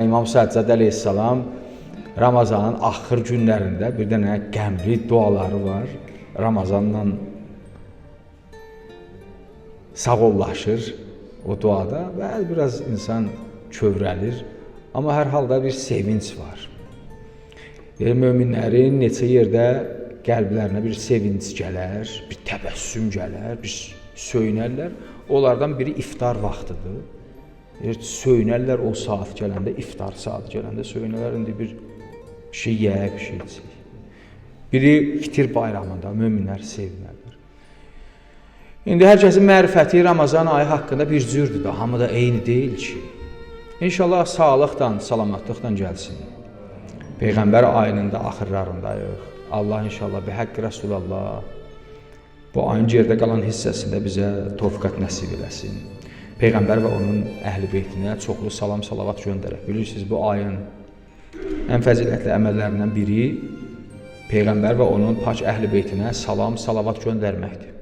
İmam Səccad əleyhissalam Ramazanın axır günlərində bir dənə qəmli duaları var. Ramazanla sağollaşır o duada. Bəli, biraz insan kövrəlir, amma hər halda bir sevinç var. Yəni möminlərin neçə yerdə qəlblərinə bir sevinç gələr, bir təbəssüm gələr, bir söyünərlər. Onlardan biri iftar vaxtıdır. Yəni söyünərlər o saat gələndə, iftar saatı gələndə söyünərlər, indi bir şey yeyək, bir şey içək. Biri fitir bayramında möminlər sevinərlər. İndi hər kəsin mərifəti Ramazan ayı haqqında bir cürdür də, hamı da eyni deyil ki. İnşallah sağlıqla, salamatlıqla gəlsin. Peyğəmbər ayının da axırlarındayıq. Allah inşallah bi həqqi Rəsulallah bu ayın geridə qalan hissəsində bizə tofiqat nəsib eləsin. Peyğəmbər və onun əhl-i beytinə çoxlu salam salavat göndərək. Bilirsiniz, bu ayın ən fəzilətli əməllərindən biri Peyğəmbər və onun pak əhl-i beytinə salam salavat göndərməkdir.